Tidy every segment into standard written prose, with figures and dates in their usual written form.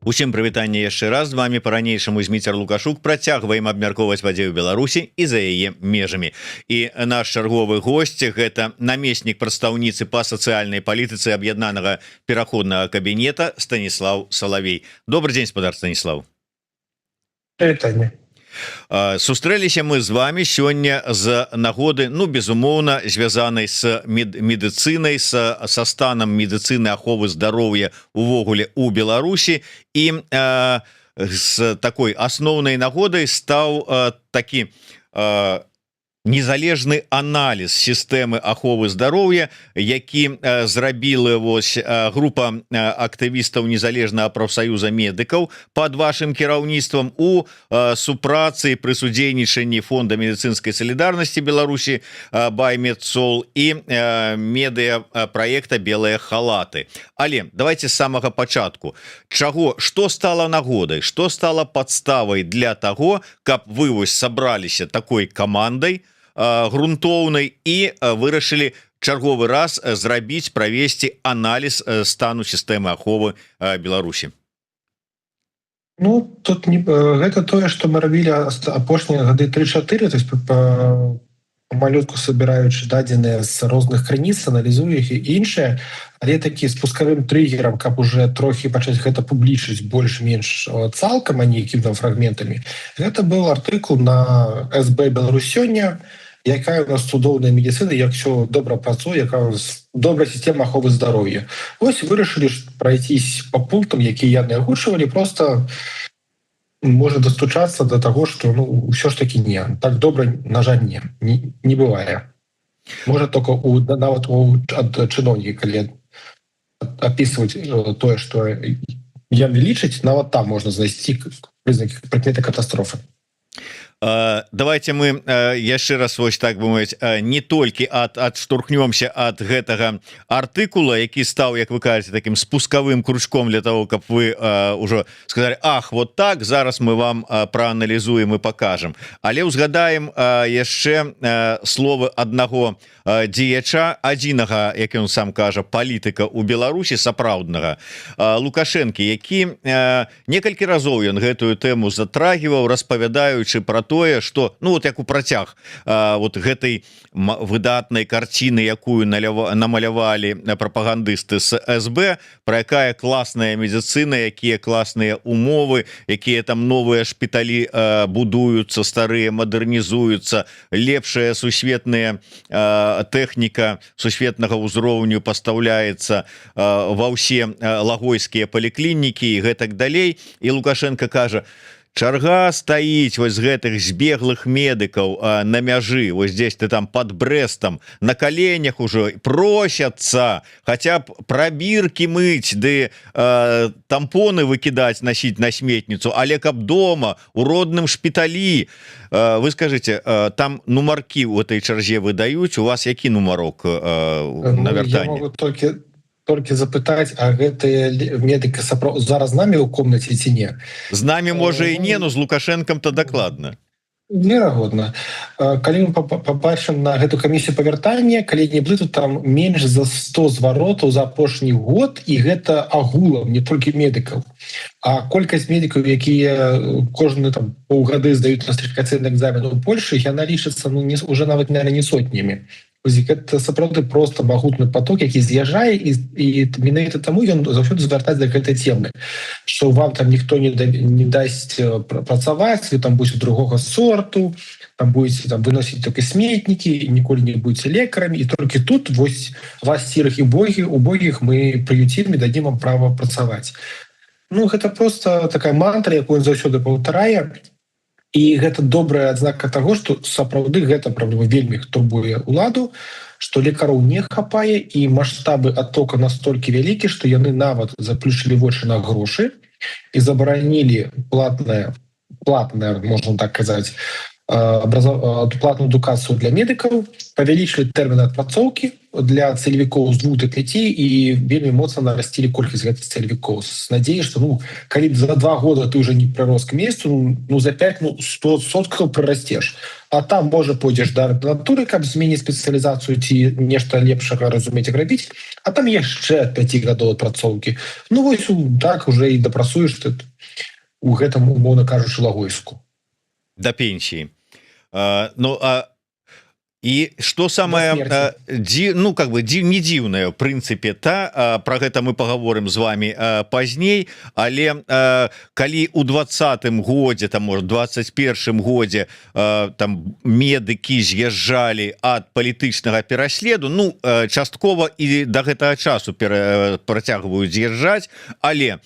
Усім прывітанне яшчэ раз. З вами па-ранейшаму Зміцер Лукашук. Працягваем абмяркоўваць падзею Беларусі і за яе межамі. І наш чарговы гость — гэта намеснік прадстаўніцы па сацыяльнай палітыцы Аб'яднанага пераходнага кабінета Станіслаў Салавей. Добры дзень, спадар Станіслаў. Прывітанне. Сустрэліся мы з вами сёння з нагоды, ну, безумоўна, звязанай с медыцынай, са станам медыцыны, аховы здароўя увогуле у Беларусі. І з такой асноўнай нагодай стаў такі незалежны аналіз сістэмы аховы здароўя, які зрабілі вось група актывістаў Незалежнага прафсаюза медыкаў под вашим кіраўніцтвам у супрацы, пры судзейнічанні Фонда медыцынскай салідарнасці Беларусі «Баймедсол» і медыа праекта «Белыя халаты». Але давайте з самага пачатку. Чаго, что стало нагодай, что стало падставай для того, каб вы вось сабраліся такой камандай грунтоўнай і вырашылі чарговы раз зрабіць, правесці аналіз стану сістэмы аховы Беларусі? Ну, тут не гэта тое, што мы рабілі апошнія гады 3-4, то есть малютку собираючы дадзеныя з розных крыніц, аналізую іх і іншае. Але такі спускавым трыггерам, каб уже трохі пачаць гэта публічыць больш-менш цалкам, а не якім там фрагментамі, гэта был артыкул на СБ «Беларусь сёння», якая у нас цудоўная медицина, як все добра працуе, якая у нас добрая система аховы здароўя. Ось вырашылі ж пройцісь по пунктам, якія яны агучвалі, просто можа достучаться до того, что, ну, ўсё ж таки не так добра, на жаль, не бывае. Может, только у нават у ад чыноўнікі, калі описывать тое, что яны лічаць, нават там можна знайсці прызнакі, прыкметы катастрофы. Давайте мы яшчэ раз вось, так бы мовіць, не толькі адштурхнёмся ад гэтага артыкула, які стаў, як вы кажаце, таким спускавым кручком для того, каб вы ўжо сказали: «Ах, вот так, зараз мы вам прааналізуем и покажем». Але ўзгадаем яшчэ словы аднаго дзеяча, адзінага, як ён сам кажа, палітыка у Беларусі сапраўднага, Лукашэнкі, які некалькі разоў ён гэтую тэму затрагиваў, распавядаючы про тое, что, ну, вот як у працяг вот гэтай выдатнай карціны, якую намалявалі прапагандысты с СБ, про якая класная медицина, якія класныя умовы, якія там новыя шпіталі будуюцца, старыя мадэрнізуюцца, лепшая сусветная тэхніка сусветнага ўзроўню пастаўляецца ва ўсе лагойскія паліклінікі і гэтак далей. І Лукашенко кажа: чарга стаіць вось гэтых збеглых медыкаў на мяжы, вось здесь ты там под Брэстам, на коленях уже просятся хотя б прабіркі мыць ды тампоны выкідаць, носить на сметніцу, але каб дома, у родным шпіталі. Вы скажите, там нумаркі у этой чарзе выдаюць, у вас які нумарок Ну, на я вяртанне? могу толькі запытаць: а гэтыя медыка зараз з намі ў комнаце ці не? З нами, можа, і не, но з Лукашэнкам то дакладна. Верагодна. Калі мы пабачым на гэту камісію па вяртання, калі не блыту, там менш за 100 зваротаў за апошні год, і гэта агулам, не толькі медыкаў. А колькасць медыкаў, якія кожны там паўгады здаюць нострыфікацыйны экзамен у Польшы, яна лічыцца, ну, не уже нават, наверное, не сотнямі. Вось гэта сапраўды просто магутны поток, які з'язджае, і менавіта таму ён заўсёды звяртаць да гэтай темы, что вам там ніхто не дасць працаваць, вы там будете другога сорту, там будете там выносіць только сметнікі і ніколі не будете лекарамі, і толькі тут вось вас, сірых і богі убогіх, мы прыюцім і дадзім вам права працаваць. Ну, гэта просто такая мантра, якую ён заўсёды паўтарае, і гэта добрая адзнака таго, што сапраўды гэта праблема вельмі турбуе уладу, што лекароў не хапае і маштабы адтока настолькі вялікі, што яны нават заплюшчылі вочы на грошы і забаранілі платное, можна так казаць. Платную адукацыю для медыкаў, павялічылі тэрміны адпрацоўкі для цэльвікоў з 2 до 5 і вельмі моцна нарасцілі колькасць гэтых цэльвікоў з надзеяй, что, ну, калі за 2 года ты уже не прырос к месту, ну, за 5, ну, 100% прырасцеш, а там, можа, пойдзеш да натуры, каб зменіць спецыялізацыю ці нешта лепшага разумець, рабіць, а там яшчэ 5 гадоў адпрацоўкі. Ну вось так уже і дапрацуеш ты у гэтым, умоўна кажучы, Лагойску. До пенсии. Ну а і что самое ну, как бы не дзіўное, в прынцыпе, та про гэта мы поговорим з вами пазней, але калі у 20-м годзе, там, может, 21 годзе там медыкі з'язджалі ад палітычнага пераследу, ну, часткова і до гэтага часу працягваюць з'язджаць, але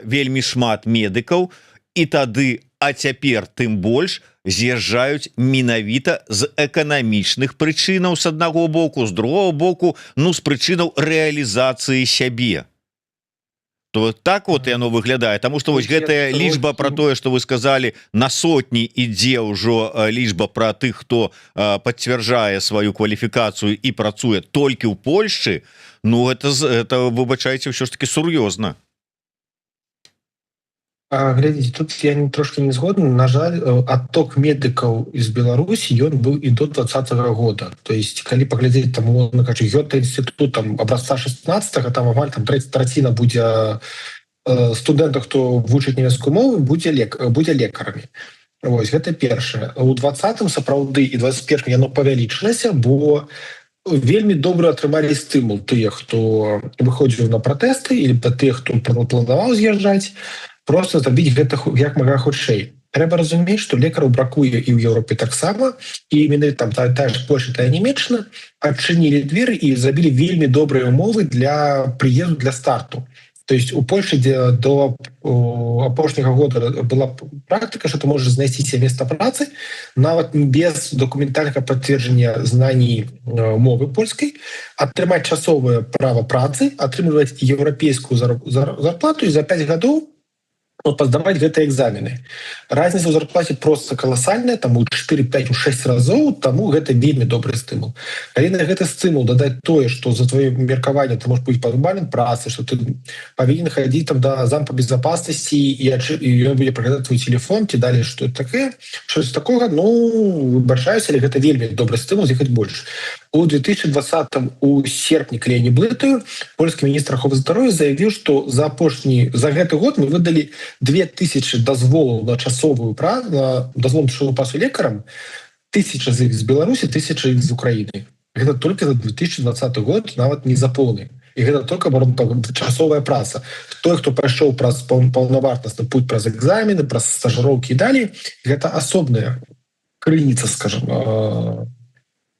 вельмі шмат медыкаў і тады, а цяпер тым больш, з'язджаюць менавіта з эканамічных прычынаў с аднаго боку, з другого боку, ну, з прычынаў рэалізацыі сябе, то так вот яно выглядае. Таму что вось гэтая лічба про тое, что вы сказали, на сотні ідзе ўжо лічба про тых, хто пацвярджае сваю кваліфікацыю і працуе толькі ў Польшчы, ну, это, выбачайце, ўсё ж таки сур'ёзна. Глядзіце, тут я трошки не згодны. На жаль, адток медыкаў из Беларусі, ён быў і до 20-го года. То есть калі паглядзець там, умоўна кажучы, Гёте інстытут там образца 16, там амаль там траціна будзе студэнтаў, хто вучыць нямецкую мову, будзе лекарамі. Вось гэта першае. У 20-м сапраўды і 21 яно павялічылася, бо вельмі добра атрымалі стымул тыя, хто выходзіў на пратэсты, или тыя, хто планаваў з'язджаць, просто зрабіць гэта як мага хутчэй. Трэба разумець, што лекараў бракуе і ў Еўропе таксама, і менавіта там та ж Польша, тая Нямеччына адчынілі дзверы і зрабілі вельмі добрыя умовы для прыезду, для старту. То есть у Польше, дзе до апошняга года была практыка, что ты можешь знайсці себе место працы нават без дакументальнага пацверджання знаний мовы польскай, атрымаць часовае права працы, атрымліваць еўрапейскую зарплату і за 5 гадоў паздаваць гэтыя экзамены. Разница ў зарплаце просто каласальная, там у 4, 5, 6 разоў, таму гэта вельмі добры стымул. Калі на гэты стымул дадаць тое, что за твоё меркаванне ты можешь быть пазбаўлен працы, что ты павінен хадзіць там да зам по безопасности, і ён будзе праглядаць твой телефон ці далее, что такое, щось такого, ну, выбачаюся, але гэта вельмі добры стымул з'ехаць больш. У 2020 у серпні, калі я не блытаю, польскі міністр аховы здароўя заявіў, что за апошні, за гэты год мы выдалі 2000 дазволаў на часовую на дазвол пасу лекарам, 1000 з іх з Беларусі, 1000 з Украіны. Гэта только за 2020 год, нават не за поўны. І гэта только часовая праца. Той, хто прайшоў праз паўнавартасны путь, праз экзамены, праз стажыроўкі і далей, гэта асобная крыніца, скажем,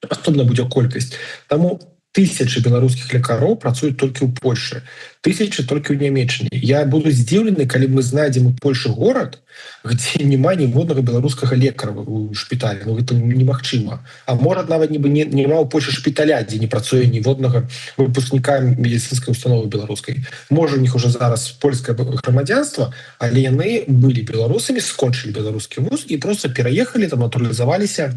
асобна будзе колькасць. Таму тысячи беларускіх лекароў працуюць толькі ў Польшы, тысячи толькі ў Нямеччыне. Я буду здзіўлены, калі мы знайдзем у Польшы горад, где няма ніводнага беларускага лекара у шпітале. Ну, гэта немагчыма. А можа, нават нібы не няма ў Польшы шпіталя, дзе не працуе ніводнага выпускніка медицинской установы беларускай. Можа, у них уже зараз польскае грамадзянства, але яны былі беларусамі, скончылі беларускі вуз і просто пераехалі там, натуралізаваліся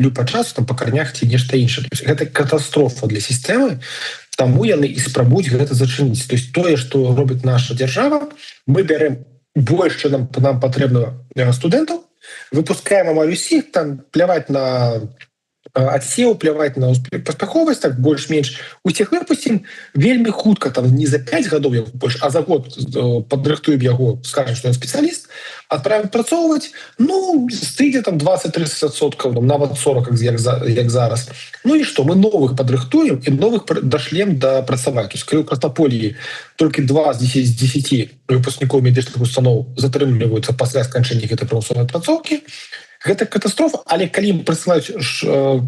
лю па часу там, па карнях ці нешта іншае. Гэта катастрофа для сістэмы, таму яны і спрабуюць гэта зачыніць. То есть тое, что робіць наша дзяржава: мы бярэм больше, нам патрэбна студэнтаў, выпускаем амаль усіх, там пляваць на адсеў, пляваць на паспяховасць, так больш-менш усіх выпусцім вельмі хутка, там не за 5 гадоў, як больш, а за год падрыхтуем яго, скажем, что ён спецыяліст, отправим працоўваць, ну, стыдзе там 20-30%, там нават 40, як зараз. Ну і что мы новых падрыхтуем і новых дашлем да працаваць. То есть у Краснополі толькі 2 з 10, з 10 выпускнікоў медычных устаноў затрымліваюцца пасля сканчэння гэтай прымусовай адпрацоўкі, гэта катастрофа. Але калі ім прысылаюць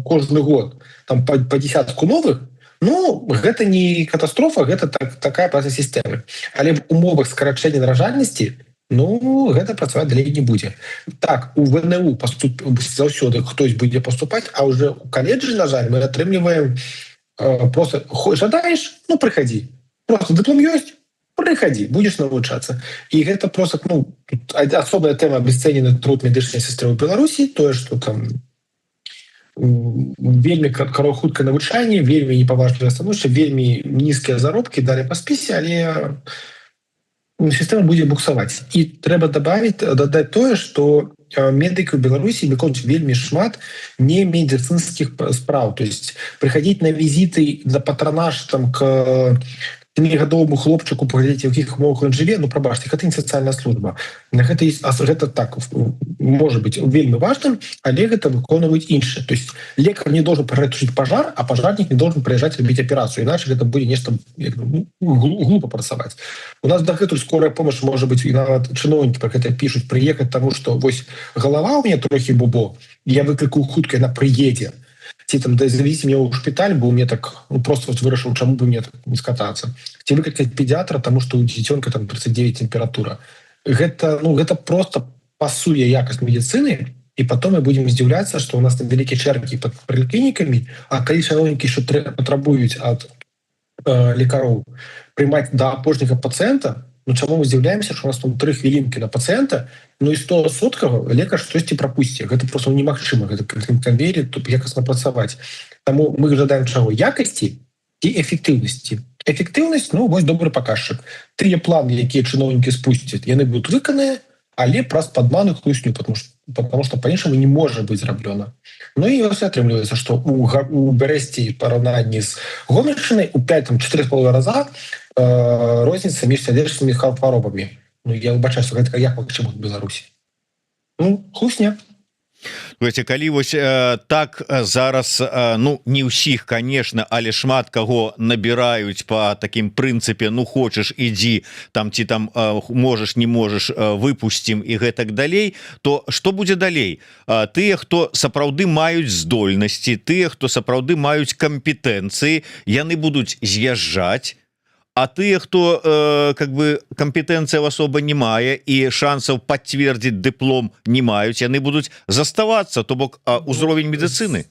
кожны год там по десятку новых, ну, гэта не катастрофа, гэта такая праца сістэмы. Але в умовах скарачэння наражальнасці, ну, гэта працаваць далей не будзе. Так, у ВНУ заўсёды хтось будзе паступаць, а уже у каледжы, на жаль, мы атрымліваем просто жадаеш, ну, прыходи, просто дыплом ёсць. Прыходи, будешь навучацца. І гэта просто, ну, асобная тэма — обесцененный труд медычнай сестры ў Беларусі, тое, что там вельмі хуткае навучанне, вельмі непаважнае становішча, вельмі нізкія заробкі, далі па спісе. Але сістэма будзе буксаваць. І трэба добавить, дадаць тое, что медыкі ў Беларусі выконваюць вельмі шмат не медицинских спраў. То есть прыходить на візіты, на патронаж там к 7-гадовому хлопчыку, паглядзець, якіх умовах ён жыве, ну, прабачце, гэта не сацыяльная служба. На гэта есть, гэта так может быть вельмі важным, але гэта выконваюць іншыя. То есть лекар не должен протушить пожар, а пожарник не должен приезжать рабіць операцию, иначе гэта будзе нешта, ну, глупо працаваць. У нас дагэтуль скорая помощь может быть, і нават чыноўнікі про гэта пишуць, приехать, тому что вось голова у меня трохі бубо, я выкліку хутка, она прыедзе, ці там да, завезите меня ў шпіталь, бо у мне так, ну, просто вот вырашыў, чаму бы мне так не скататься, ці выклікаць педиатра, тому что у дзіцёнка там 39 температура. Гэта, ну, гэта просто пасуе якасць медицины. І потом мы будем здзіўляцца, что у нас там вялікія чэргі под паліклінікамі. А калі чыноўнікі еще патрабуюць ад лекароў прымаць да апошняга пацыента, ну, чаму мы здзіўляемся, что у нас там 3 хвілінкі на пацыента? Ну і 100% лекар штосьці прапусці. Гэта просто немагчыма, гэта канвеере тут якасна працаваць. Таму мы жадаем чаго: якасці і эфектыўнасці. Эфектыўнасць, ну, вось добры паказчык: тыя планы, якія чыноўнікі спусцяць, яны будуць выканыя, але праз падманы, хлусню, потому что по-іншаму не можа быть зраблена. Ну і вось атрымліваецца, что у Брэсце параўнанні з Гомельшчынай у 5, там, 4,5 раза розніца між сярдэчнымі хваробамі. Ну, я выбачаю, гэта як магчыма в Беларусі? Ну, хлусня. Слухайте, калі вось так зараз, ну, не ўсіх, конечно, але шмат каго набіраюць по таким прынцыпе: ну, хочаш — ідзі там, ці там можешь, не можешь — выпусцім і гэтак далей, то что будзе далей? Тыя, хто сапраўды маюць здольнасці, тыя, хто сапраўды маюць кампетэнцыі, яны будуць з'язджаць, а тыя, хто как бы кампетэнцыя асоба не мае і шансаў пацвердзіць дыплом не маюць, яны будуць заставацца. То бок узровень медыцыны...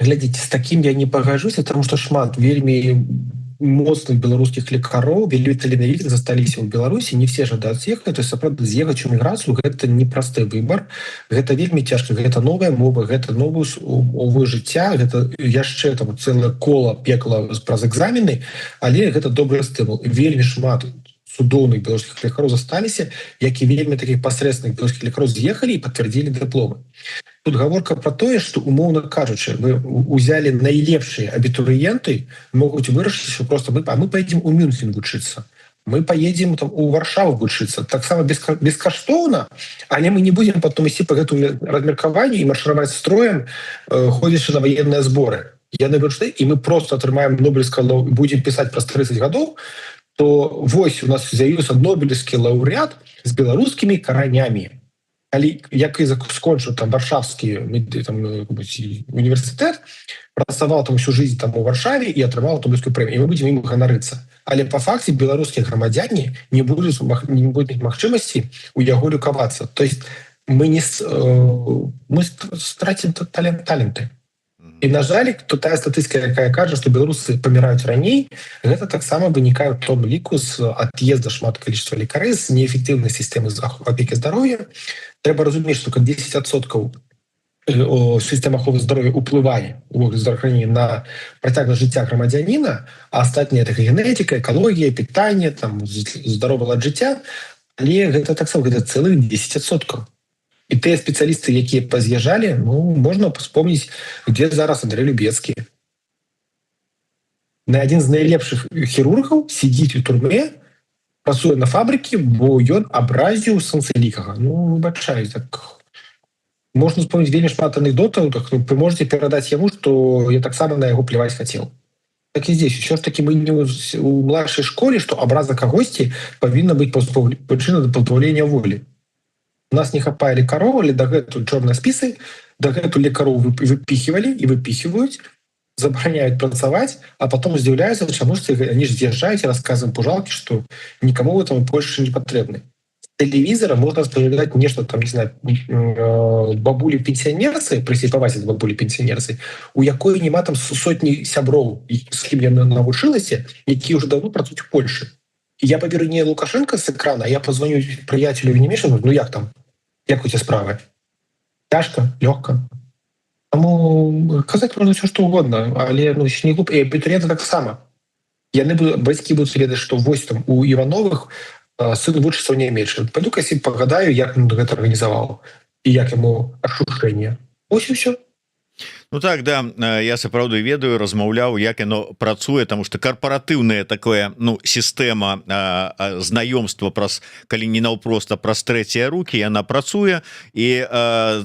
Глядзіце, з таким я не пагажуся, потому что шмат вельмі моцных беларускіх лекароў, вельмі таленавітых засталіся ў Беларусі. Не все жадаюць з'ехаць. То есть сапраўды з'ехаць у міграцыю — гэта непросты выбор, гэта вельмі цяжка, гэта новая мова, гэта новую умовы жыцця, гэта яшчэ там цэлае кола пекла праз экзамены, але гэта добры стымул. Вельмі шмат цудоўных беларускіх лекароў засталіся, як і вельмі таких пасрэдственных беларускіх лекароў з'ехалі і пацвярдзілі дыпломы. Тут гаворка про тое, что, умоўна кажучы, вы узялі, найлепшыя абітурыенты могуць вырашыць, что просто мы поедем у Мюнхен вучыцца, мы поедем там у Варшаву вучыцца таксама бескаштоўна, але мы не будем потом ісці по гэтаму размеркаванню і маршыраваць строем, ходзячы на военные сборы. Яны вырашылі, і мы просто атрымаем нобелевского, будем писать праз 30 гадоў, то вось у нас з'явіўся нобелевскі лаўрэат з беларускімі каранямі, калі як і скончыў там варшавскі там універсітэт, працаваў там всю жизнь там у Варшаве і атрымаў нобелевскую прэмію, і мы будем ім ганарыцца. Але по факце беларускія грамадзяне не будуць магчымасці у яго лекавацца. То есть мы не мы страцім таленты. І, на жаль, то тая статыстыка, якая кажа, што беларусы паміраюць раней, гэта таксама вынікае ў том ліку з отъезда шмат количества лекарэй, з неэфектыўнай сістэмы апекі здароўя. Трэба разумець, што 10% сістэма аховы здароўя уплывае у здравоохранения на працягласць жыцця грамадзяніна, а астатняя — это генетика, экалогія, питание, там, здаровы лад жыцця. Але гэта таксама, гэта цэлых 10%. І тыя спецыялісты, якія паз'язджалі, ну, можна вспомніць, где зараз Андрей Любецкі, на адзін з найлепшых хірургаў, сидзіць у турме, працуе на фабрыкі, бо ён абразіў Санцелікага. Ну, выбачаю, так можна вспомнить вельмі шмат анекдотаў. Так, ну, вы можете перадаць яму, что я таксама на яго плевать хотел. Так и здесь все ж таки мы не у младшай школе, что абраза кагосьці павінна быть прычына да пазбаўлення волі. У нас не хапае лекароў, але дагэтуль чорныя спісы, дагэтуль лекароў выпіхивали і выпіхиваюць, забараняюць працаваць, а потом здзіўляюцца, чаму ж они ж з'язджаюць, рассказываем пужалки, что никому в этом больше не патрэбны. Телевизора можно распавядаць нешта там, не знаю, бабулі пенсіянерцы, прысіпаваць бабулі пенсіянерцы, у якой няма там сотні сяброў, з кім яна навучылася, які уже давно працуюць у Польшы. Я паберу не Лукашенко с экрана, я позвоню приятелю в Нямеччыну: «Ну, як там, як у тебя справы? Цяжка, лёгка?» Таму казаць можна все что угодно, але, ну, не глуп, і абітурыенты таксама, яны бацькі будуць ведаць, что вось там у Ивановых сын вучыцца ў Нямеччыны, пойду-ка пагадаю, як он гэта арганізаваў і як яму ощущение. Ось і все. Ну так, да, я сапраўды ведаю, размаўляў, як яно працуе, тому что карпаратыўная такое, ну, сістэма знаёмства праз, калі не наўпроста, праз трэція руки, яна працуе. І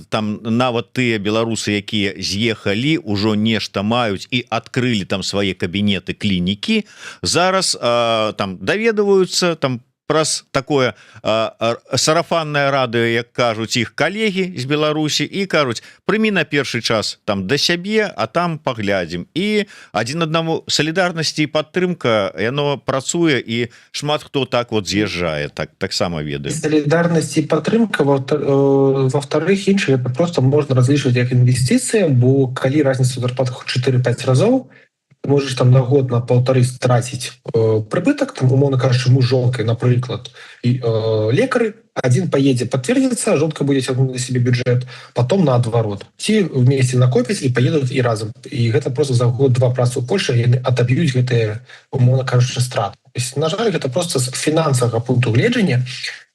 там нават тыя беларусы, якія з'ехалі, ўжо нешта маюць і адкрылі там свае кабінеты, клінікі, зараз там даведваюцца там праз такое сарафанное радыё, як кажуць, іх калегі з Беларусі, і кажуць: «Прымі на першы час там да сябе, а там паглядзім». І адзін аднаму салідарнасці і падтрымка, яно працуе, і шмат хто так вот з'язджае, так, таксама ведаю. Солідарнасць і падтрымка, во-вторых, іншае, это просто можна разлічваць як інвестыцыя, бо калі разница ў зарплатах 4-5 разоў, можешь там на год, на полторы страціць прыбытак, там, умоўно кажучы, муж жонкай, напрыклад, і лекары, один поедзе, подтвердится, жонка будет цягнуць на себе бюджет, потом наадварот, ці вместе накопіць і поедут і разам, і гэта просто за год-два працы ў Польше яны отоб'юць гэтыя, умоўно кажучы, страт. На жаль, гэта просто з фінансавага пункту гледжання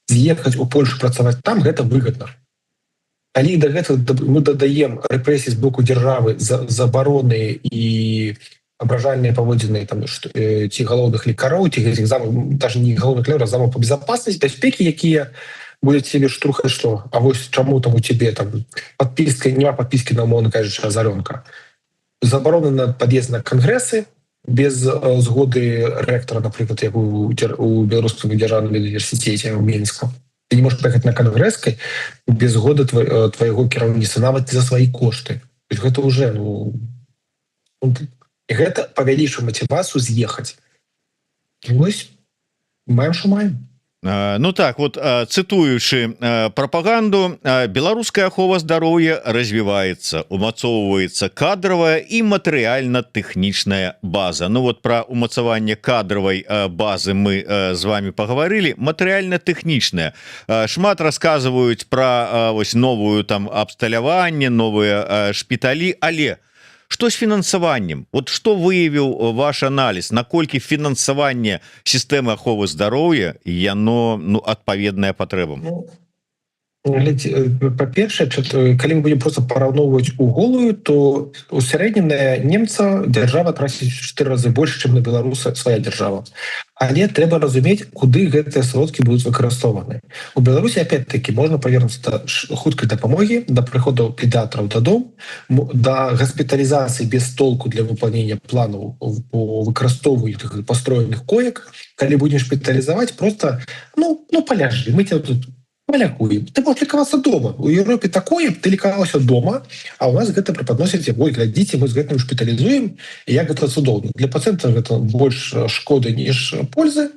з'ехаць у Польшу, працаваць там, гэта выгодна. Калі да гэтага мы дадаем рэпрэсіі з боку дзяржавы, за забароны і абражальныя паводзіны там ці галоўных лекароў, ці гэтых замаў, даже не галоўных лекараў, замаў по безопасности, бяспекі, якія будуць себе штурхаць, что а вось чаму там у тебе там подписка, няма подписки на, умоўно кажучы, Азаронка, забароны на пад'езд на кангрэсы без згоды рэктара, напрыклад, як у Беларускім дзяржаўным універсітэце ў Менску, ты не можешь поехать на кангрэскай без згоды твайго кіраўніцтва, нават за свои кошты. Гэта уже, ну, гэта павялічвае матывацыю з'ехаць. Вось маем, що маем. Ну так вот, цытуючы прапаганду, беларуская ахова здароўя развіваецца, умацоўваецца кадравая і матэрыяльна-тэхнічная база. Ну вот, про умацаванне кадравай базы мы з вами пагаварылі. Матэрыяльна-тэхнічная, шмат расказваюць про вось новую там абсталяванне, новыя шпіталі, але что с фінансаваннем? Вот что выявіў ваш аналіз, наколькі фінансаванне сістэмы аховы здароўя, яно, ну, адпаведнае патрэбам? Ну, па-першае, калі мы будем просто параўноўваць у голую, то у сярэднім на немца дзяржава траціць 4 разы больш, чым на беларуса свая дзяржава. Але трэба разумець, куды гэтыя сродкі будуць выкарыстоўваны. У Беларусі опять-таки можна павернуцца да хуткай дапамогі, да прыходаў педыатраў дадому, да гаспіталізацыі без толку для выполнения планаў по выкарыстоўванню построенных коек. Калі будем шпіталізаваць, просто ну паляжы, мы тебя тут палякуем, ты можешь лекавацца дома. У Европе такое, ты лекаваўся дома, а у нас гэта преподносіце: «Ой, глядзіце, мы з гэтым шпіталізуем», і як гэта цудоўна. Для пацыента гэта больш шкоды, ніж пользы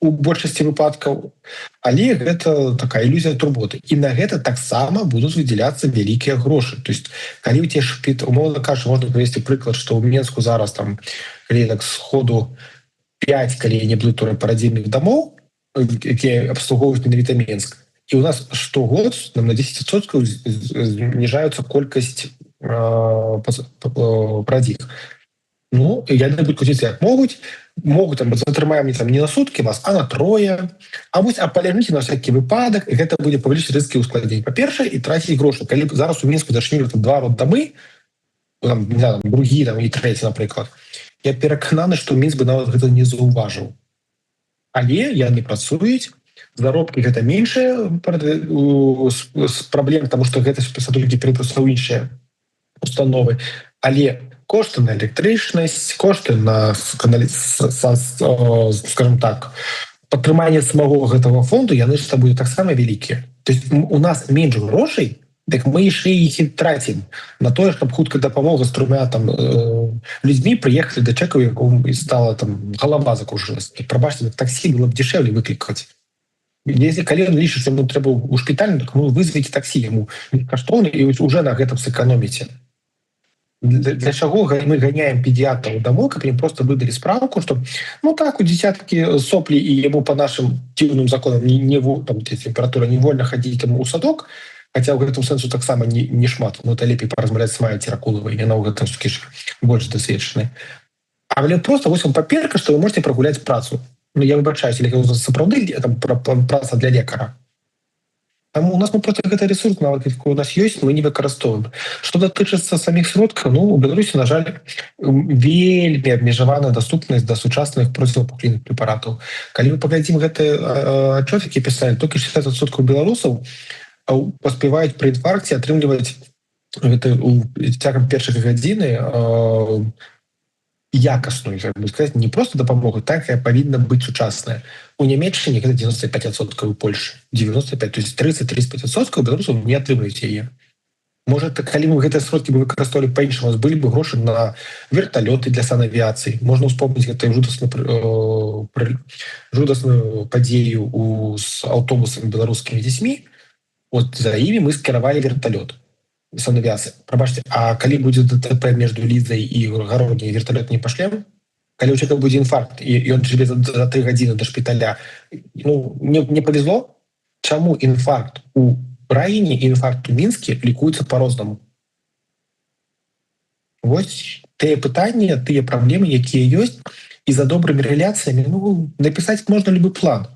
у большасці выпадкаў, але гэта такая ілюзія турботы, і на гэта таксама будуць выдзяляцца вялікія грошы. То есть калі у те шпіт, умоўно кажучы, можна прывесці прыклад, что ў Менску зараз там, калі так сходу 5, калі не блыту, парадзільных дамоў, якія абслугоўваюць менавіта Менск, і у нас штогод нам на 10% зніжаюцца колькасць прадзіх. Ну, яны будут круціцца як могуць. Могуць там: затрымаем не там не на сутки вас, а на трое, а вось, а паляжыце на всякий выпадак. І гэта будзе павялічыць рызыкі ускладнень, па-першае, і траціць грошы. Калі б зараз у Мінску зачынілі там два роддамы, там, не знаю, там, другі там і трэці, напрыклад, я перакананы, што Мінск бы нават гэта не заўважыў. Але яны працуюць, заробкі гэта меншыя з праблем, тому что гэта сотрудники перайдуць ў іншыя установы, але кошты на электрычнасць, кошты на скажем так, падтрыманне самого гэтага фонду, яны ж будзе таксама вялікія. То есть у нас менш грошай, так мы яшчэ іх і трацім на тое, чтобы хуткая дапамога з трумя там людзьмі прыехалі да чэкаў, якому і стала там галава закружилась. Прабачце, таксі было б дешевле выклікаць. Если калі он лічыць, ему трэба у шпіталь, так, ну, вызовите такси, ему каштоўны, і уже на гэтым сэканоміце. Для чаго мы гоняем педиатров домой, каб им просто выдали справку, что, ну, так, у десятки сопли и ему по нашим дзіўным законам не там, температура, не вольна ходить там у садок, хотя ў гэтым сэнсу таксама не шмат, но это лепей паразмаўляць с Майей Теракуловой, яна ў гэтым больш дасведчаны. Але просто вось вам паперка, что вы можете прогулять працу. Ну, я выбачаюсь, или сапраўды там праца для лекара? Там у нас, мы просто гэты ресурс, нават у нас ёсць, мы не выкарыстоўваем. Что датычыцца саміх сродкаў, ну, у Беларусі, на жаль, вельмі абмежаваная даступнасць да сучасных процівапухлінных прэпаратаў. Калі мы паглядзім гэты отчет, які пісалі, толькі 60% беларусаў паспяваюць пры інфаркце атрымліваць гэта цягам першых гадзіны якасную, как бы сказать, не просто дапамогу, так, павінна быць сучасная. У Нямеччыне гэта 95%, у Польшы 95, то есть 30-35% беларусаў не атрымаюць яе. Может, калі мы гэтыя сродкі бы выкарыстоўвалі па-іншаму, былі бы грошы на верталёты для санавіяцыі. Можна успомніць гэта жудасную падзею з аўтобусамі беларускімі дзецьмі. Вот за імі мы скіравалі верталёт санавіяцыі. Прабачце, а калі будзе ДТП между Лідзай і Гародняй, верталёт не пашлем? Калі у человека будзе інфаркт і ён жыве за 3 гадзіны до шпіталя, ну, не повезло. Чаму інфаркт у Раіне, інфаркт у Мінске лікуецца по-рознаму? Вось тыя пытанні, тыя праблемы, якія ёсць. І за добрымі реляцыямі, ну, написать можно любы план,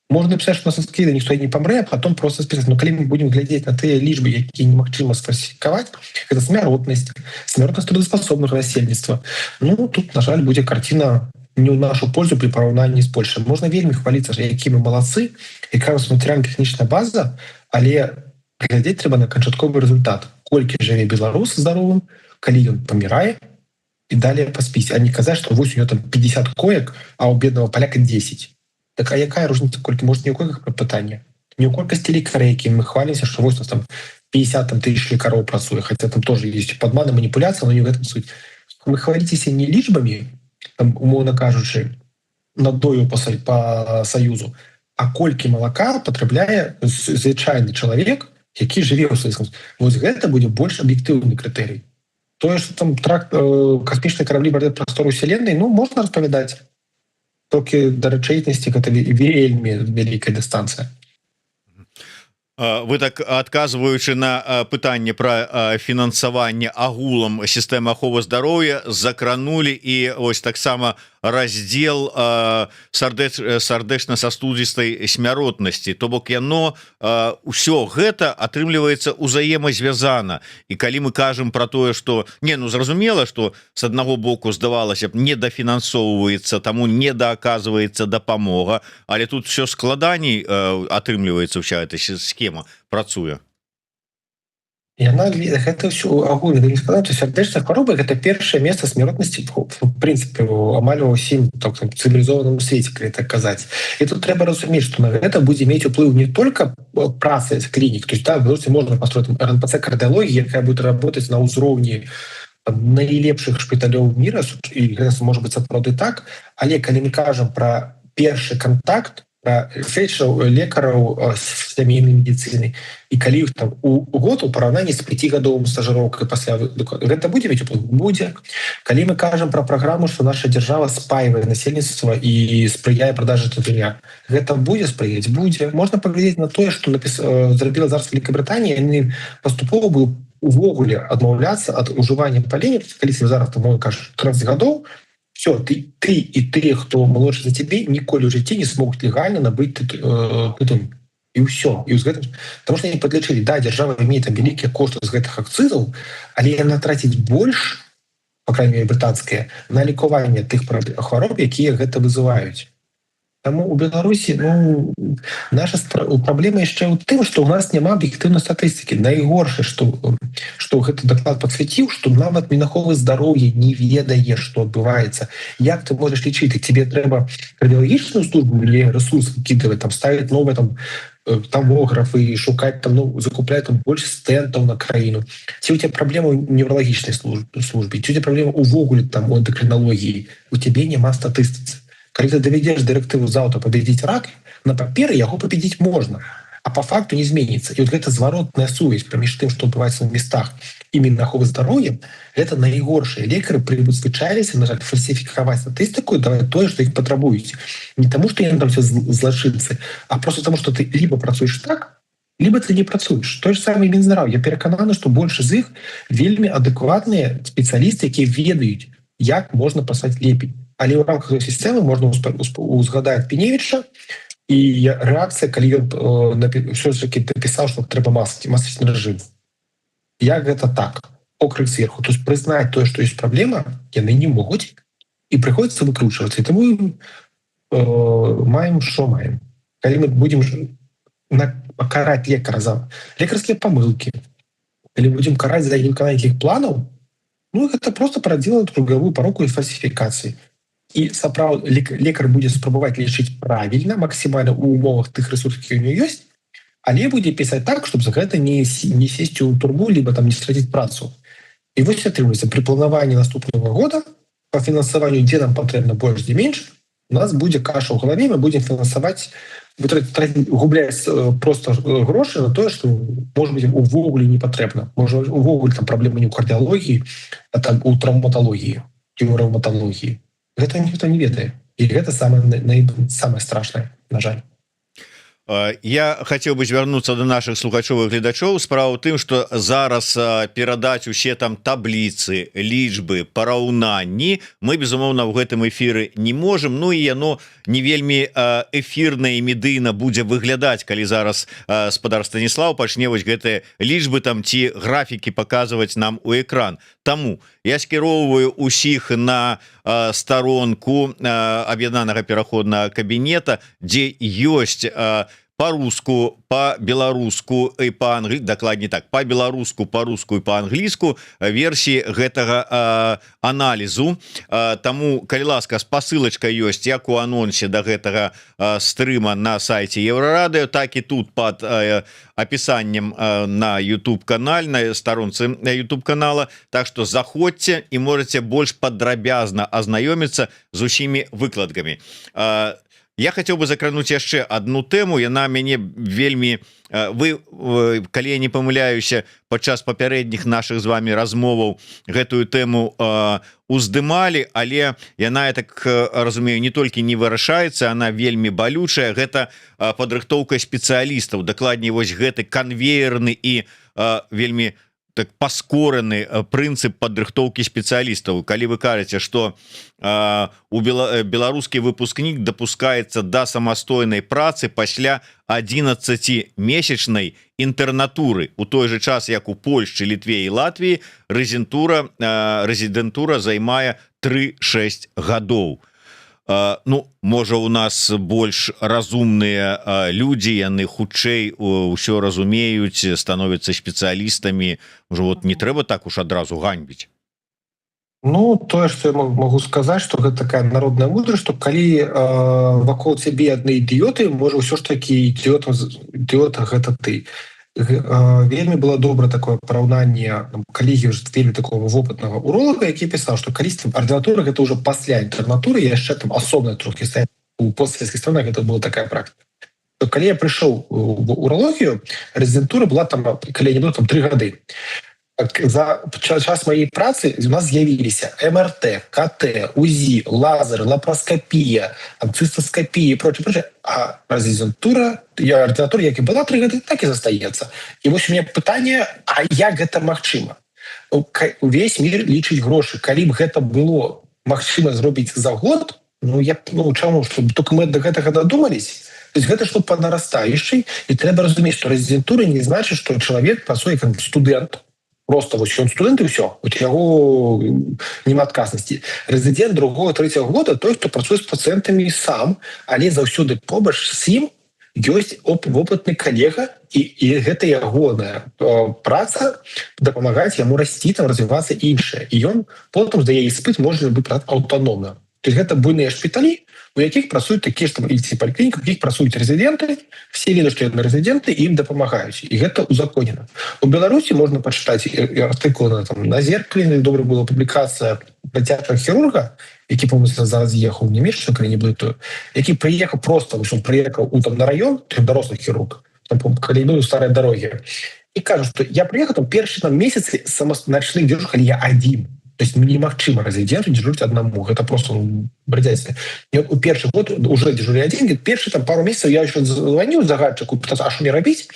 можно написать, что у нас ніхто не памрэ, а потом просто списать. Но калі мы будем глядзець на тыя лічбы, якія немагчыма сфальсіфікаваць, это смяротнасць трудоспособного насельніцтва, ну, тут, на жаль, будзе картина не ў нашу пользу при параўнанні з Польшай. Можна вельмі хваліцца, які мы малацы, якая у матэрыяльна-тэхнічная база, але глядзець трэба на канчатковы результат: колькі жыве беларус здаровым, калі ён памірае, і далее па спісе, а не казаць, что вось у него там 50 коек, а у бедного поляка 10. Так а якая розніца колькі? Может, не ў койках пытанне, не ў колькасці лекарей, якім мы хвалімся, что вось у нас там 50 там тысяч лекароў працуе, хотя там тоже есть падманы, маніпуляцыя, но не в этом суть. Вы хваліцеся не лічбамі там, умоўна кажучы, надою по союзу, а колькі малака патрабляе звычайны чалавек, які жыве ў Савецкам. Вось гэта будзе больш аб'ектыўны крытэрый. Тое, что там тракт, касмічныя караблі бардят прастору вселенной, ну, можна распавядаць, толькі да рэчаіснасці гэта вельмі вялікая дыстанцыя. Вы так, адказваючы на пытанне про фінансаванне агулам сістэмы аховы здароўя, закранули і ось таксама раздзел сардэчна-сасудзістай смяротнасці. То бок яно ўсё гэта атрымліваецца узаемазвязана. І калі мы кажам про тое, что не, ну, зразумела, что с аднаго боку, здавалася б, недафінансоўваецца, таму недаказваецца дапамога, але тут все складаней атрымліваецца, вся эта схема працуе. Яна, гэта ўсё агульна не сказаць, сардэчная хвароба — гэта першае месца смяротнасці, в прынцыпе, амаль ва ўсім так, цывілізованым свеце, калі так казаць. І тут трэба разумець, што на гэта будзе мець уплыў не только праца клінік. То есть, да, Беларусі можна построить РНПЦ кардыялогіі, якая будет работать на ўзроўні найлепшых шпіталёў мира, і гэта может быть сапраўды так. Але калі мы кажам про першы контакт, про фельдшераў, лекараў сямейнай медицины, і калі іх там у год у параўнанні з пяцігадовым стажыроўкай пасля, гэта будзе мець уплыў? Будзе. Калі мы кажам про праграму, что наша дзяржава спаивае насельніцтва і спрыяе продаже тытуня, гэта будзе спрыяць? Будзе. Можна паглядзець на тое, что зрабіла зараз Великобританія: яны паступова быў увогуле адмаўляцца ад ужывання палення. Калі зараз там кажаш 13 гадоў, все, ты і ты, хто молодшы за цябе, ніколі ў жыцці не смогуць легальна набыць тытун, і ўсё. І з гэтым, потому что они подлічылі: да, дзяржава имеет там вялікія кошты з гэтых акцызаў, але яна траціць больш, по крайней мере брытанская, на лікаванне тых хвароб, якія гэта вызываюць. Таму у Беларусі, ну, наша праблема яшчэ ў тым, что у нас няма аб'ектыўнай статыстыкі. Найгоршае, что гэты даклад падсвяціў, что нават Мінаховы здароўя не ведае, что адбываецца. Як ты можаш лічыць? Тебе трэба кардыялагічную службу или ресурс выкидывать, там ставить новые там томографы, шукаць там, ну, закупляць там больш стэнтаў на краіну? Ці у тебя праблема ў невралагічнай службе, ці у тебя праблема увогуле там у эндакрыналогіі? У цябе няма статыстыцы. Калі ты давядзеш дырэктыву заўтра победить рак, на паперы яго победить можна, а А по факту не зменіцца. І вот гэта зваротная сувязь паміж тым, что адбываецца на местах, і Мінаховы здароўя, это найгоршыя. Лекары прызвычаіліся, на жаль, фальсіфікаваць статыстыку, даваць тое, что іх патрабуюць, не таму, что яны там все злачынцы, а просто тому, что ты либо працуеш так, либо ты не працуеш. Той же самый Минздрав, я перакананы, что больше з іх вельмі адэкватныя спецыялісты, якія ведаюць, як можна пасаць лепей, але ў рамках сістэмы можна узгадаць Піневіча і рэакцыя, калі ён все ж таки напісаў, что трэба масочный режим. Як гэта так? Окрик сверху. То есть прызнаць тое, что есть праблема, яны не могуць, і прыходится выкручиваться. І таму маем, что маем. Калі мы будем пакараць лекара за лекарскія памылки, калі будем караць за невыкананне іх планаў, ну, гэта просто парадзіла круговую пароку і фальсіфікацыі. І сапраўд лекар будзе спрабаваць лічыць правильно, максімальна у умовах тых ресурсаў, які у него ёсць, але будзе пісаць так, чтобы за гэта не сесці ў турму либо там не страціць працу. І вось атрымаецца, при планаванні наступного года по фінансаванню, дзе нам патрэбна больш, дзе менш, у нас будзе каша ў галаве, мы будем фінансаваць, губляць просто грошы на тое, что, может быть, увогуле не патрэбна. Можа, увогуле там праблема не ў кардыялогіі, а там у траўматалогіі і ў рэўматалогіі. Гэта ніхто не ведае, і гэта самое страшное, на жаль. Я хотел бы звярнуцца до наших слухачоў і гледачоў. Справа ў тым, что зараз перадаць усе там табліцы, лічбы, параўнанні мы, безумоўна, ў гэтым эфіры не можем. Ну і яно не вельмі эфірна і медыйна будзе выглядаць, калі зараз спадар Станіслаў пачне вось гэтыя лічбы там ці графікі паказваць нам у экран. Таму я скіроўваю усіх на старонку Аб'яднанага пераходнага кабінета, дзе ёсць по-руску, по-беларуску і па-англі, дакладней так, по-беларуску, по-руску і по-англійску версіі гэтага аналізу. Таму, калі ласка, спасылочка ёсць як у анонсе до гэтага стрыма на сайте Еўрарадыо, так і тут под опісаннем на YouTube канале, на старонцы YouTube канала. Так что заходзьце і можете больш падрабязна азнаёміцца з усімі выкладкамі. Я хотел бы закрануть яшчэ одну тэму, яна мяне вельмі, вы, калі я не памыляюся, падчас папярэдніх наших з вами размоваў гэтую тэму уздымалі, але яна, я так разумею, не толькі не вырашаецца, она вельмі балючая. Гэта падрыхтоўка спецыялістаў, дакладней, вось гэты канвеерны і вельмі так паскораны прынцып падрыхтоўкі спецыялістаў. Калі вы кажаце, что у беларускі выпускнік дапускаецца да самастойнай працы пасля 11-месячнай інтэрнатуры, у той же час як у Польшчы, Літве і Латвіі рэзідэнтура займае 3-6 гадоў. Ну, можа, у нас больш разумныя людзі, яны хутчэй ўсё разумеюць, становятся спецыялістамі. Уже вот не трэба так уж адразу ганьбіць. Ну, тое, что я могу сказаць, что гэта такая народная мудрасць, что калі вакол цябе адны ідыёты, можа, ўсё ж таки ідыёта гэта ты. Вельмі было добра такое параўнанне калегі вельмі такого вопытнага уролага, які пісаў, что калісьці ардынатура — гэта ўжо пасля інтэрнатуры, яшчэ там асобная трохі у постсоветских странах это была такая практика. То калі я прыйшоў в уралогію, рэзідэнтура была там, калі не было, там 3 гады. За час моей працы у нас з'явіліся МРТ, КТ, УЗІ, лазер, лапароскопія, цыстоскопія и прочее, прочее. А рэзідэнтура, я ардынатура, як і была 3 гады, так і застаецца. І вось у меня пытанне: а як гэта магчыма? Увесь мир лічыць грошы. Калі б гэта было магчыма зрабіць за год, ну, я, ну, чаму, чтобы только мы до гэтага додумались? То есть гэта что по нарастающей. І трэба разумець, что рэзідэнтура не значит, что чалавек працуе как студэнт, просто вось ён студэнт, і ўсё, вот яго няма адказнасці. Рэзідэнт другого, третьего года — той, хто працуе з пацыентамі сам, але заўсёды побач з ім ёсць вопытны калега, і гэта ягоная праца — дапамагаць яму расці там, развівацца, іншае, і ён потым здае іспыт, можа быць аўтаномна. То есть гэта буйныя шпіталі, у якіх працуюць такія ж там ці паліклініках, якіх працуюць рэзідэнты, все ведаюць, што яны рэзідэнты, ім дапамагаюць, і гэта узаконена. У Беларусі можна пачытаць артыкулы на там, на Зеркале добра была публікацыя працяжнага хірурга, які, по зараз ехаў у Нямеччыну, калі не блытаю, які прыехаў просто, он прыехаў у там на раён, дарослы хірург. Там, калі, ну, старой дороги, і кажу, что я приехал, там першы там месяцы ночных дежурств, я один. То есть немагчыма резиденту дежурить одному, это просто, ну, бредятина. У першы год уже дежурили один, говорит, першы там пару месяцев я еще звонил загадчику, пытался, а что мне рабіць?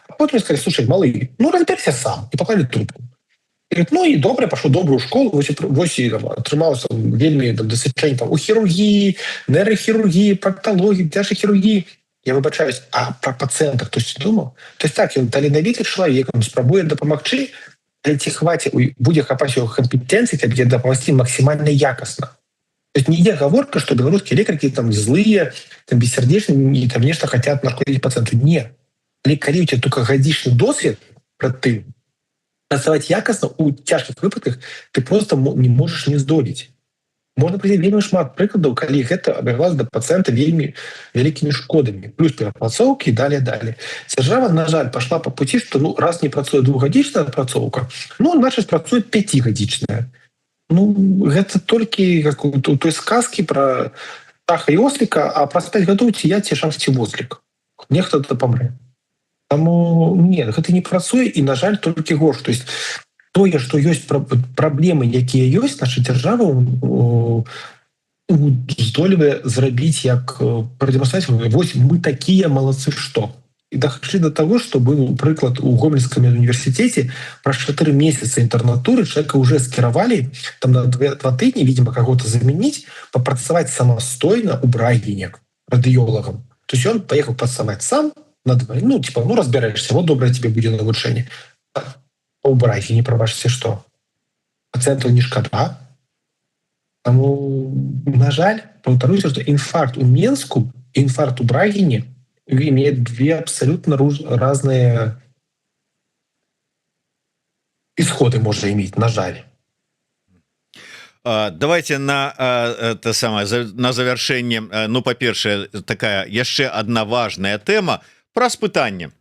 А потом мне сказали: «Слушай, малый, ну разберся сам», и поклали трубку. И говорит, ну и добре, пошел добрую школу, вось, і, там, атрымаўся вельмі там дасведчэнне там у хірургіі, нейрахірургіі, практалогіі, дзіцячай хірургіі. Я выбачаюсь, а про пацыента хтось думаў? То есть так, ён таленавіты чалавек, он спрабуе дапамагчы, але ці хваце будзе хапаць яго кампетэнцыі, каб дапамагчы максімальна якасна? То есть не ідзе гаворка, что беларускія лекаркі там злые, там бессердечные, там нешта хотят нашкодить пацыенту. Не. Але калі у тебя только гадзічны досвед пра ты працаваць якасна у цяжкіх выпадках ты просто не можешь не здолець. Можна прыйти вельмі шмат прыкладаў, калі гэта абяглася да пацыента вельмі вялікімі шкодамі, плюс перапрацоўкі, далее, далее. Дзяржава, на жаль, пошла по пути, что, ну, раз не працуе двухгадзічная адпрацоўка, ну, значит, працуе пяцігадзічная. Ну, гэта толькі как у той сказки про птаха і ослика, а праз 5 гадоў ці я, ці шанс, ці вослік, нехта да памрэ. Таму нет, гэта не працуе і, на жаль, толькі горш. То есть тое, что ёсць праблемы, якія ёсць, наша дзяржава здолевае зрабіць, як прадэманстраваць: вось мы такія малацы, что і дайшлі до того, что быў прыклад у Гомельском універсітэце: праз 4 месяца інтэрнатуры человека уже скіравалі там на 2 тыдні, видимо, кого-то заменить, папрацаваць самастойна у Брагіне радыёлагам. То есть он поехал працаваць сам на два, ну, типа, ну, разбираешься, вот доброе тебе будет навучэнне у Брагіне, прабачце, что пацыенту не шкада? Таму, на жаль, паўтаруся, что інфаркт у Менску, інфаркт у Брагіне имеет две абсолютно разные исходы может иметь, на жаль. Давайте на это самое, на завяршэнне. Ну, па-першае, такая яшчэ одна важная тэма праз пытанне.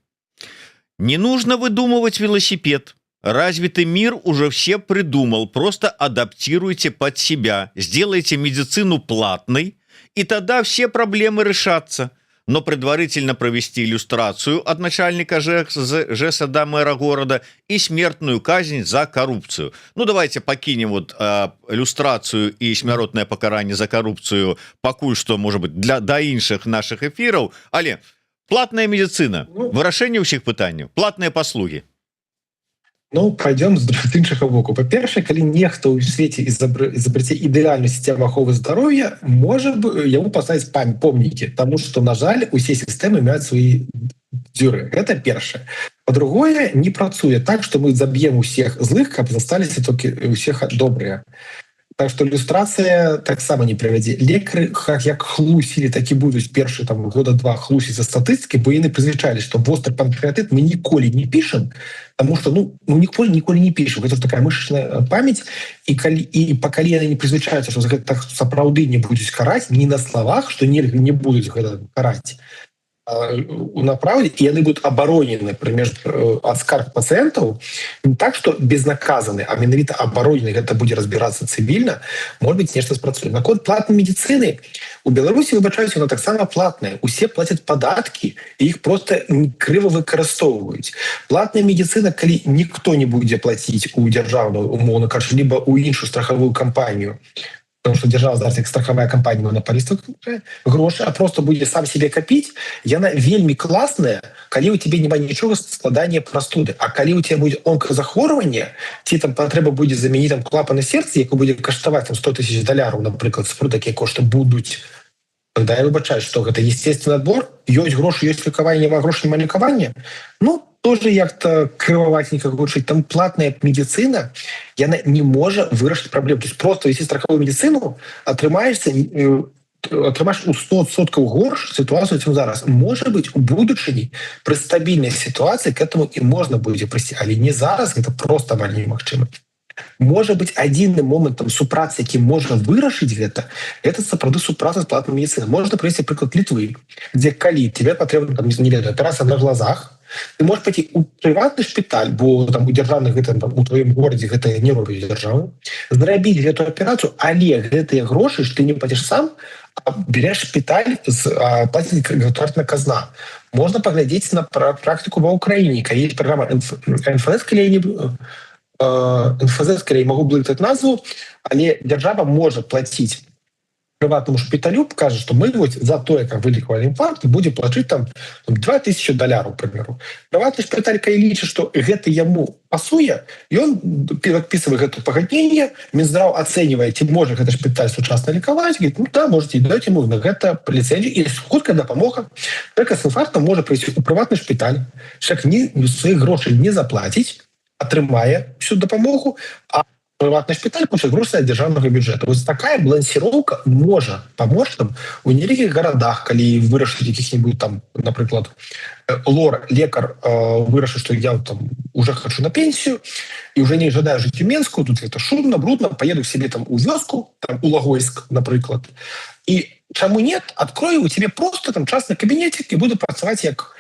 Не нужно выдумывать велосипед. Развитый мир уже все придумал, просто адаптируйте под себя, сделайте медицину платной, и тогда все проблемы решатся. Но предварительно провести люстрацию от начальника ЖЭСа до мэра города и смертную казнь за коррупцию. Ну, давайте покинем вот люстрацию и смяротное пакаранне за коррупцию пакуль что, может быть, для да іншых наших эфиров. Але платная медицина, ну, вырашэнне ўсіх пытанняў, платные паслуги? Ну, пойдем з іншага боку. Па-першае, калі нехта ў свеце изобретет ідэальную систему аховы здароўя, можа бы яму паставіць помнікі, тому что, на жаль, усе сістэмы маюць свои дзюры. Это першае. Па-другое, не працуе так, что мы заб'ем усех злых, каб засталіся толькі усех добрыя. Так что люстрацыя таксама не прывядзе. Лекары як хлусілі, так і будуць першы там года два хлусіць за статыстыкі, бо яны прызвычалі, что востры панкрэатыт мы ніколі не пішам, потому что ну ніколі не пішам. Гэта ж такая мышечная память. І калі і пакалі яны не прызвычаюцца, что за гэта сапраўды не будуць караць, не на словах, что нельга, не будуць гэта караць на праўдзе, і яны будуць абаронены прамеж ад скарг пацыентаў, не так, что безнаказаны, а менавіта абаронены, гэта будзе разбірацца цывільна, может быть, нешта спрацуе. Наконт платнай медицины: у Беларусі, выбачаюсь, она таксама платная, усе платят падаткі, і іх просто крыва выкарыстоўваюць. Платная медицина, калі ніхто не будзе платіць у дзяржаўную, умоўна кажучы, либо у іншую страхавую кампанію, потому что держава зараз як страховая компания монополиста грошы, а просто будзе сам себе копить, яна вельмі классная, калі у тебе няма нічога складання простуды. А калі у тебя будет онказахворванне ці там патрэба будзе заменить там клапаны сердца, яку будзе каштаваць там 100 тысяч даляраў, напрыклад, спру такія кошты будуць, тогда я выбачаю, что гэта естественный отбор: ёсць грошы — ёсць лекаванне, няма грошы — няма лекавання. Ну, тоже як-то крываватненько гучыць. Там платная медицина, яна не можа вырашыць праблем. То есть просто вести страховую медицину, атрымаешься атрымаеш у 100% горш ситуацию, чем зараз. Может быть, у будучыні пры стабільнай ситуации к этому і можна будзе прыйсці, але не зараз, это просто амаль немагчыма. Можа быть, адзіным момантам супрацы, які можна вырашыць гэта, это сапраўды супраца з платной медицины. Можна прывесці прыклад Літвы, дзе, калі тебе патрэбна там, не ведаю, аперацыя на глазах, ты можешь пойти у прыватны шпіталь, бо там у дзяржаўных гэта, там, у твоім горадзе гэта не робіць дзяржава, зрабіць гэту аперацыю, але гэтыя грошы ж ты не платишь сам, берешь шпіталь, платить государственная казна. Можно паглядзець на практику ва Украине, калі есть программа НФЗ, калі не НФЗ, скорее могу блытаць назву, але дзяржава может платить прыватнаму шпіталю, кажа, что мы вот за тое, как вылекавалі інфаркт, будзе плачыць там 2000 даляраў, примеру. Прыватны шпіталь, калі лічыць, что гэта яму пасуе, ён подписывае гэту пагадненне, Минздрав ацэньвае, ці можа гэта шпіталь сучасна лекаваць, говорит: «Ну да, можете», даць ему на гэта ліцэнзію, і хуткая дапамога только с інфарктом можа прыйсці у прыватны шпіталь, человек не сваіх грошай не заплаціць, атрымае всю дапамогу, а прыватны шпіталь получает грошы ад дзяржаўнага бюджета. Вот такая балансировка можа помочь там у невялікіх гарадах, калі вырашыць якіх-нибудь там, напрыклад, лор лекар вырашыць, что я там уже хочу на пенсию и уже не жадаю жить у Менску, тут это шумно, брудно, поеду к себе там у вёску, там, у Лагойск, напрыклад, и чаму нет, открою у тебе просто там частный кабинетик и буду працаваць як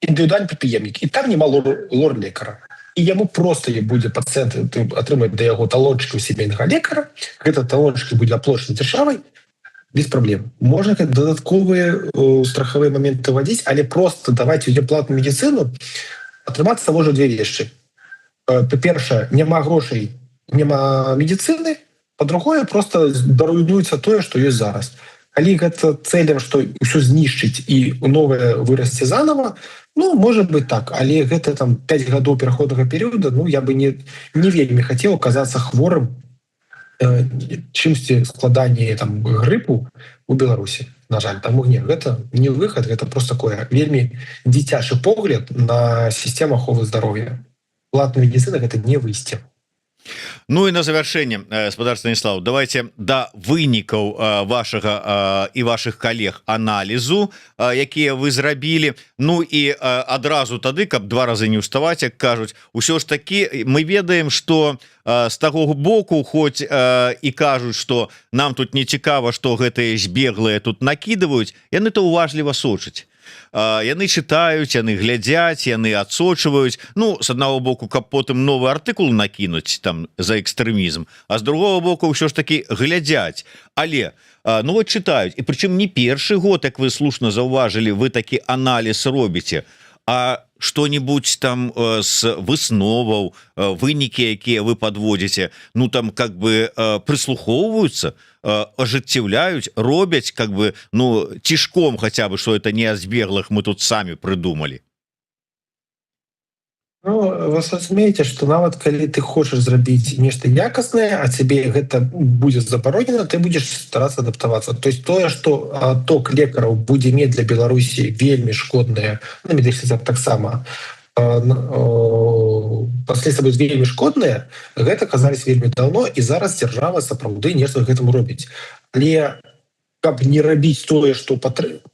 індывідуальны прадпрыемнік, і там няма лор лекара, і яму просто будзе пацыент атрымаць да яго талончыкі у сямейнага лекара, гэта талончыкі будзе аплочаны дзяржавай без праблем. Можна дадатковыя страхавыя моменты вводить, але просто давать людям платную медицину, атрымацца можа две вещи: па-першае, няма грошай — няма медицины, па-другое, просто даруйнуецца тое, что ёсць зараз. Калі гэта цэлем, что ўсё знішчыць і новае вырасце заново, ну, может быть, так, але гэта там 5 гадоў пераходнага перыяда. Ну, я бы не вельмі хацеў оказаться хворым чымсьці складанні там грыпу у Беларусі, на жаль. Таму не, гэта не выхад, гэта просто такое вельмі дзіцячы погляд на сістэму аховы здароўя. Платная медицина — гэта не выйсце. Ну і на завяршэнне, спадар Станіслаў, давайте да вынікаў вашага і ваших калег аналізу, якія вы зрабілі. Ну і адразу тады, каб два разы не ўставаць, як кажуць, усё ж таки мы ведаем, что з таго боку хоць і кажуць, что нам тут не цікава, что гэтыя збеглыя тут накидываюць, яны то уважліва сочаць, яны чытаюць, яны глядзяць, яны адсочваюць. Ну, с аднаго боку, каб потым новы артыкул накінуць там за экстрэмізм, а з другого боку, ўсё ж таки глядзяць. Але ну вот чытаюць, і прычым не першы год, як вы слушна заўважылі, вы такі аналіз робіце. А что-нибудь там с высноваў, вынікі, якія вы подводите, ну, там как бы прыслухоўваюцца, ажыццяўляюць, робяць как бы, ну, цішком хотя бы, что это не о збеглых мы тут сами придумали? Ну, вы разумееце, что нават калі ты хочаш зрабіць нешта якаснае, а цябе гэта будзе забаронена, ты будешь стараться адаптавацца. То есть тое, что адток лекараў будзе мець для Беларусі вельмі шкодныя, на медычны таксама последствия будуць вельмі шкодныя, гэта казались вельмі давно, і зараз дзяржава сапраўды нешта гэтаму робіць. Але каб не рабіць тое, что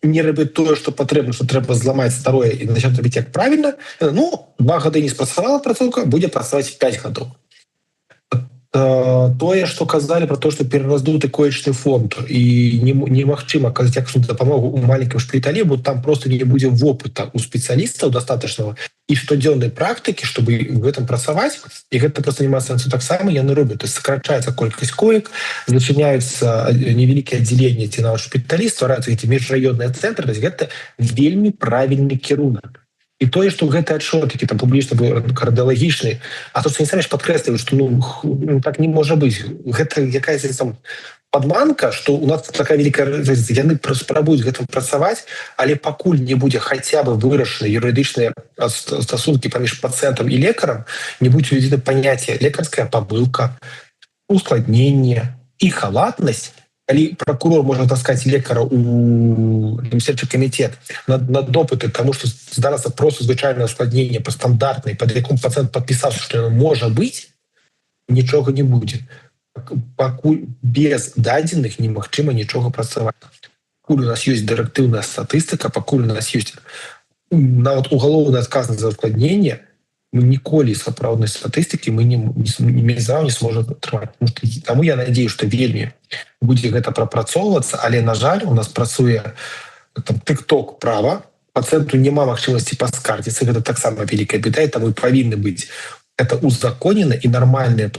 не рабіць тое, что патрэбна, что трэба зламаць старое і начать рабіць як правильно, ну, 2 гады не спрацавала працоўка, будзе працаваць 5 гадоў. Тое, что казалі про то, что перараздуты коечны фонд і немагчыма аказаць якасную дапамогу у маленькім шпіталі, бо там просто не будзе вопыта у спецыялістаў достаточного і штодзённай практыкі, чтобы в этом працаваць, і гэта просто няма сэнсу, таксама яны робяць. То есть сокращается колькасць коек, зачыняюцца невялікія аддзяленні ці нават шпіталі, ствараюцца эти міжраённыя цэнтры. То есть гэта вельмі правільны кірунак. І тое, что гэты отчет, які там публічна быў, кардыалагічны, а то, что не самі ж падкрэсліваюць, что ну так не можа быць, гэта якая там падманка, что у нас такая великая, яны спрабуюць гэтым працаваць. Але пакуль не будзе хаця бы вырашаны юрыдычныя стасункі паміж пацыентам і лекарам, не будзе уведзены паняцце лекарская памылка, ускладненне і халатнасць, калі прокурор можа таскаць лекара у следчы камітэт на допыты, тому что здарася просто звычайнае ускладненне по стандартнай, под якум пацыент подпісаўся, что можа быть, нічога не будзе. Пакуль без дадзеных немагчыма нічога працаваць. Пакуль у нас ёсць дырэктыўная статыстыка, пакуль у нас ёсць нават уголовная адказнасць за ускладненне, Мы ніколі сапраўднай статыстыкі мы не сможем атрымаць. Таму я надеюсь, что вельмі будзе гэта прапрацоўвацца, але, на жаль, у нас працуе там тыкток права, пацыенту няма магчымасці паскардзіцца. Гэта таксама вялікая беда, і таму павінны быць это узаконена і нармальныя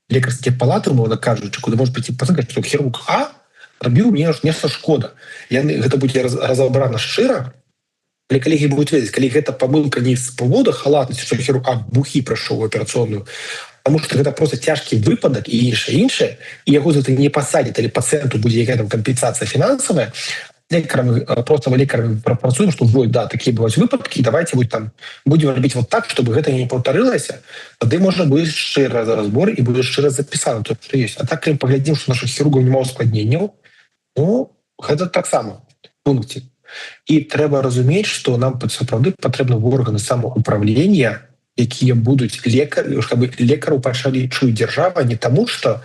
лекарскія палаты, умоўна кажучы, куды может прийти пацыент, что хірург А рабіў мне ж нешта шкода. Яны, гэта будзе разабрана шчыра, але калегі будуць ведаць, калі гэта памылка не з повода халатнасці, что хірург А бухі прайшоў аперацыйную, потому что гэта просто цяжкі выпадак і іншае, іншае, і яго за это не пасадзяць, але пацыенту будзе якая там кампенсацыя фінансавая. Лекарам, просто лекарам прапрацуем, что вот, да, такие бываюць выпадкі, давайте будь там будем рабіць вот так, чтобы гэта не паўтарылася. Тады можна будет шчыра разбор і будзе шчыра запісана то, что есть. А так, калі паглядзім, что наших хірургаў няма ускладненняў, ну, гэта таксама пункце. І трэба разумець, что нам сапраўды патрэбны органы самоуправления, якія будуць лекар, чтобы лекараў пачалі чуць дзяржава, не таму, что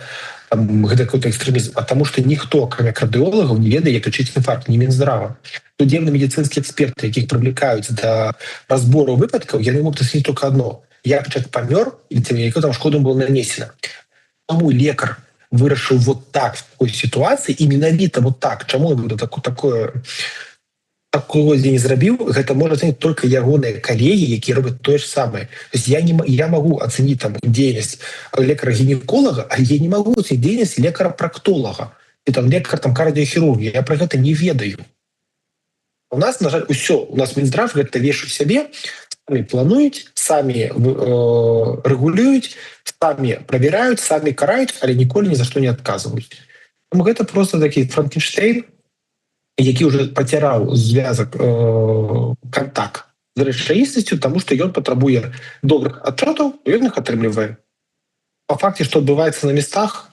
там гэта какой-то экстрэмізм, а таму, что ніхто, акрамя кардыолагаў, не ведае, як лічыць інфаркт, не Минздрава. Судебно-медицинские эксперты, якіх прывлекаюць да разбору выпадкаў, яны могут оценить только одно: як человек памёр или тем, якую там шкоду было нанесена. Таму лекар вырашыў вот так в такой ситуации і менавіта вот так, чаму он буду такое такого не зрабіў, гэта можа оценить только ягоныя калегі, якія робяць тое ж самае. То есть я не я могу оценить там дзейнасць лекара гінеколага, а я не могу оценить дзейнасць лекара практолага і там лекар там кардиохирургії, я про гэта не ведаю. У нас, на жаль, усё у нас Минздрав гэта вешу сябе, самі плануюць, самі рэгулююць, самі правяраюць, самі караюць, але ніколі ні за што не адказваюць. Таму гэта просто такі Франкенштейн, які уже пацяраў звязак, контакт з рэчаіснасцю, тому что ён патрабуе добрых адчотаў, ён іх атрымлівае. По факце, что адбываецца на местах,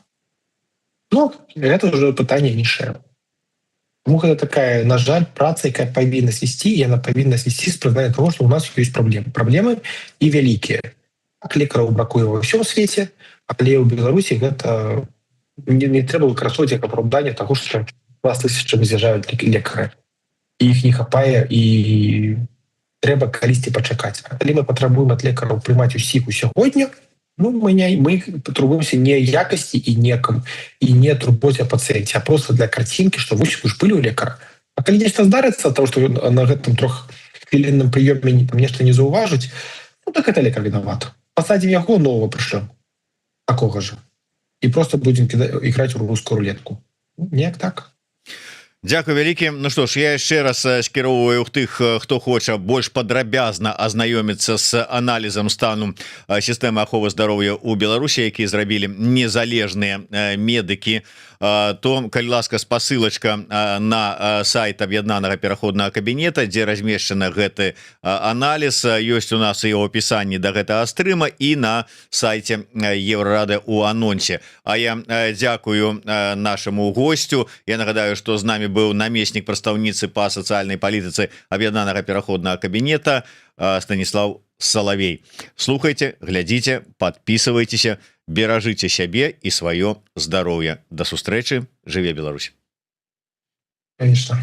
ну, гэта уже пытанне іншае. Таму гэта такая, на жаль, праца, якая павінна сысці, яна павінна сысці з прызнання того, что у нас ёсць праблемы, праблемы і вялікія. Так, лекараў бракуе ва ўсём свеце, але ў Беларусі гэта не трэба выкарыстоўваць як апраўданне таго, што 20 000 з'язджаюць лекары, іх не хапае і трэба калісьці пачакаць. А калі мы патрабуем ад лекараў прымаць усіх у сягодня, ну, мы не мы турбуемся не якасці і некам і не турбоце пацыенце, а просто для картинки, что вось вы ж былі у лекара. А калі нешта здарыцца, того, что на гэтым троххвілінным прыёме там нешта не заўважыць, ну, так это лекар виноват, посадим яго, нового прышлём такого же і просто будем играть в русскую рулетку. Неяк так. Дякую вялікі. Ну что ж, я яшчэ раз скіроўваю тых, хто хоча больш падрабязна азнаёміцца с аналізам стану сістэмы аховы здароўя у Беларусі, які зрабілі незалежныя медыкі, то, калі ласка, спасылочка на сайт Аб'яднанага пераходнага кабінета, дзе размешчана гэты аналіз, ёсць у нас і ў опісанні до гэтага стрыма, і на сайте Еўрарады у анонсе. А я дзякую нашаму гостю. Я нагадаю, что з нами быў намеснік прадстаўніцы па сацыяльнай палітыцы Аб'яднанага пераходнага кабінета Станіслаў Салавей. Слухайте, глядзіце, подписывайтеся, беражыце сябе і сваё здароўе. Да сустрэчы. Жыве Беларусь! Конечно.